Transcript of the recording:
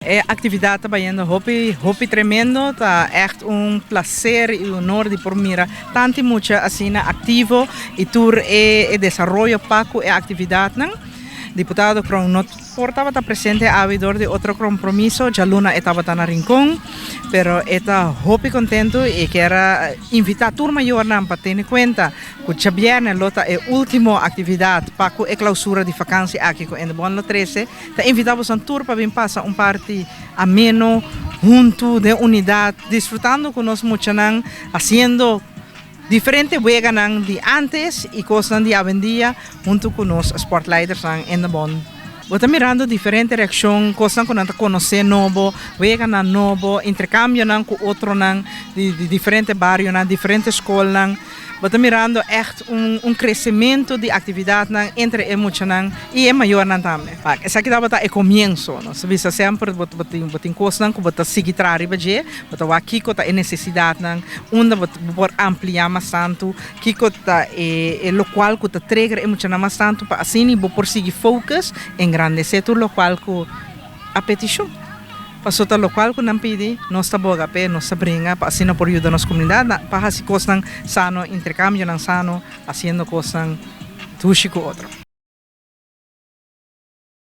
E actividad ta bayendo hopi hopi tremendo, ta echt un placer y honor di por mira tanto mucha asina activo y tur e desaroyo pa cu e actividadnan. Diputado Kroon no por tabata presente awe door di otro compromiso, djaluna e tabata na Rincon, pero e ta hopi contento y kier a invita tur mayornan pa tene cuenta cu djabierne lo ta e ultimo actividad pa cu e clausura di vakantie aki cu Indebon lo trece. Ta invitá boso tur pa bin pasa un parti ameno huntu den unidat, disfrutando ku nos muchanan, hasiendo diferente weganan di antes i kosnan di awendia huntu ku nos sportleidersnan in de bond. Bo ta mirando diferente reakshon, kosnan ku nan ta konosé nobo, weganan nobo, interkambionan ku otronan di diferente barionan, diferente skolnan. Bo ta mirando ègt un kresementu di aktividatnan entre e muchanan i e mayornan tambe. Esaki tabata e komienso. Nos ta bisa semper bo bo tin kosnan ku bo ta sigui traha riba dje, bo ta wak kiko ta e nesesidatnan, unda bo por ampliá mas tantu, kiko ta e lokual ku ta trigger e muchanan mas tantu pa asina bo por sigui focus, engrandesé tur lokual ku a petishon. Paso ta lokual ku nan pidi, nos ta boga p'e, nos ta bringa pa asina por yuda nos komunidat pa hasi kosnan sano, interkambionan sano, hasiendo kosnan dushi ku otro.